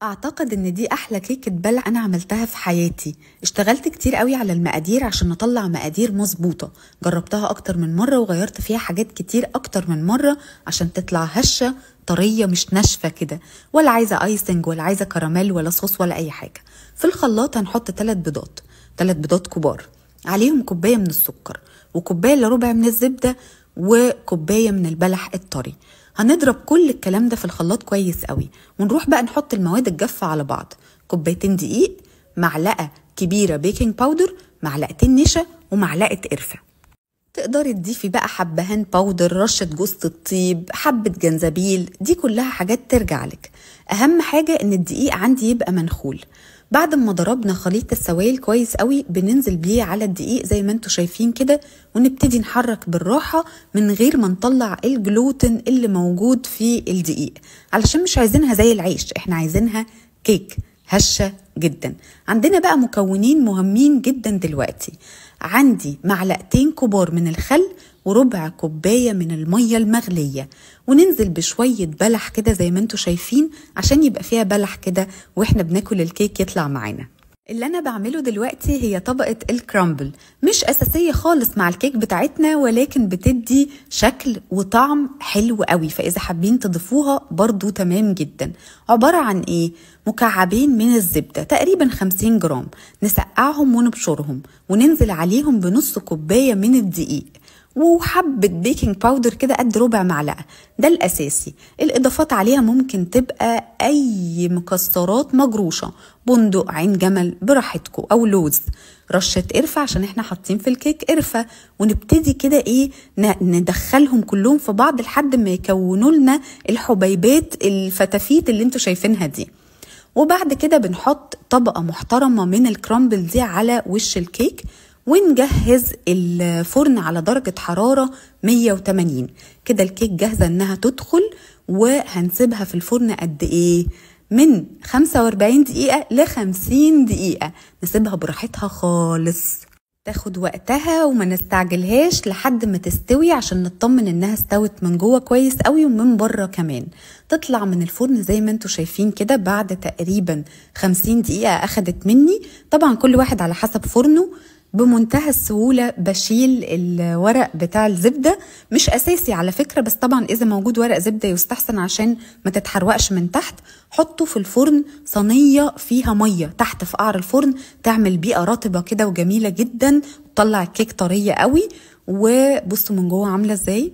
اعتقد ان دي احلى كيكة بلح انا عملتها في حياتي. اشتغلت كتير قوي على المقادير عشان اطلع مقادير مظبوطة، جربتها اكتر من مرة وغيرت فيها حاجات كتير اكتر من مرة عشان تطلع هشة طرية مش ناشفة كده، ولا عايزة icing ولا عايزة كراميل ولا صوص ولا اي حاجة. في الخلاط هنحط 3 بيضات، 3 بيضات كبار، عليهم كوباية من السكر وكوباية الا ربع من الزبدة وكوباية من البلح الطري. هنضرب كل الكلام ده في الخلاط كويس قوي، ونروح بقى نحط المواد الجافة على بعض. كوبايتين دقيق، معلقة كبيرة baking powder، معلقتين نشا، ومعلقة قرفة. تقدري تضيفي بقى حبهان powder، رشة جوز الطيب، حبة جنزبيل، دي كلها حاجات ترجع لك. أهم حاجة إن الدقيق عندي يبقى منخول. بعد ما ضربنا خليط السوائل كويس قوي بننزل بيه على الدقيق زي ما انتم شايفين كده، ونبتدي نحرك بالراحة من غير ما نطلع الجلوتين اللي موجود في الدقيق، علشان مش عايزينها زي العيش، احنا عايزينها كيك هشة جدا. عندنا بقى مكونين مهمين جدا دلوقتي. عندي معلقتين كبار من الخل وربع كوباية من المية المغلية، وننزل بشوية بلح كده زي ما انتم شايفين عشان يبقى فيها بلح كده واحنا بناكل الكيك يطلع معانا. اللي انا بعمله دلوقتي هي طبقة ال crumble، مش اساسية خالص مع الكيك بتاعتنا، ولكن بتدي شكل وطعم حلو قوي، فاذا حابين تضيفوها برضو تمام جدا. عبارة عن ايه؟ مكعبين من الزبدة تقريبا 50 جرام، نسقعهم ونبشرهم وننزل عليهم بنص كوباية من الدقيق وحبة baking powder كده قد ربع معلقة، ده الأساسي. الإضافات عليها ممكن تبقى أي مكسرات مجروشة، بندق، عين جمل، براحتكم، أو لوز، رشة قرفة عشان احنا حاطين في الكيك قرفة. ونبتدي كده ايه ندخلهم كلهم في بعض لحد ما يكونوا لنا الحبيبات الفتافيت اللي انتوا شايفينها دي. وبعد كده بنحط طبقة محترمة من ال crumble دي على وش الكيك، ونجهز الفرن على درجة حرارة 180. كده الكيك جاهزة انها تدخل، وهنسيبها في الفرن قد ايه؟ من 45 دقيقة ل 50 دقيقة، نسيبها براحتها خالص، تاخد وقتها وما نستعجلهاش لحد ما تستوي عشان نطمن انها استوت من جوه كويس قوي ومن بره كمان. تطلع من الفرن زي ما انتم شايفين كده بعد تقريبا 50 دقيقة اخدت مني، طبعا كل واحد على حسب فرنه. بمنتهى السهولة بشيل الورق بتاع الزبدة، مش أساسي على فكرة، بس طبعا إذا موجود ورق زبدة يستحسن عشان ما تتحرقش من تحت. حطه في الفرن صينية فيها مية تحت في قعر الفرن، تعمل بيئة رطبة كده وجميلة جدا، وتطلع الكيك طرية قوي. وبصوا من جوه عاملة ازاي،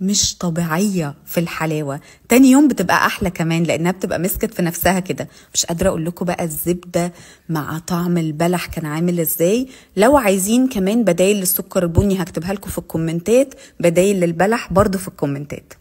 مش طبيعية في الحلاوة. تاني يوم بتبقى أحلى كمان لأنها بتبقى مسكت في نفسها كده. مش قادرة أقول لكم بقى الزبدة مع طعم البلح كان عامل إزاي. لو عايزين كمان بدايل للسكر البني هكتبها لكم في الكومنتات، بدايل للبلح برضو في الكومنتات.